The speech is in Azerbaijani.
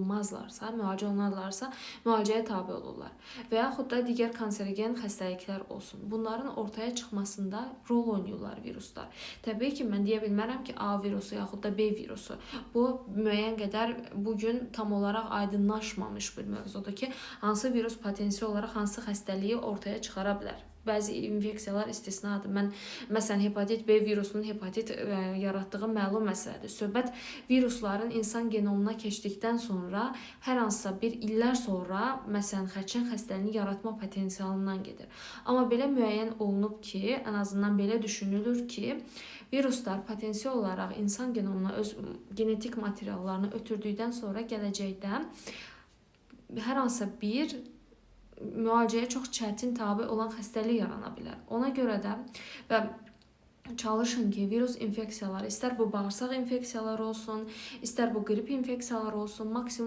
olunmazlarsa, müalicə olunarlarsa, müalicəyə tabe olurlar. Və yaxud da digər kanserogen xəstəliklər olsun. Bunların ortaya çıxmasında rol oynayırlar viruslar. Təbii ki, mən deyə bilmərəm ki, A virusu yaxud da B virusu. Bu müəyyən qədər bu gün tam olaraq aydınlaşmamış bir mövzudur ki, hansı virus potensial olaraq hansı xəstəliyi ortaya çıxara bilər. Bəzi infeksiyalar istisnadır. Mən məsələn hepatit B virusunun hepatit yaratdığı məlum məsələdir. Söhbət virusların insan genomuna keçdikdən sonra hər hansısa bir illər sonra məsələn xərçəng xəstəliyini yaratma potensialından gedir. Amma belə müəyyən olunub ki, ən azından belə düşünülür ki, viruslar potensial olaraq insan genomuna öz genetik materiallarını ötürdükdən sonra gələcəkdə hər hansısa bir müalicəyə çox çətin tabe olan xəstəlik yarana bilər. Ona görə də və çalışın ki, virus infeksiyaları, istər bu bağırsaq infeksiyaları olsun, istər bu qrip infeksiyaları olsun, maksimum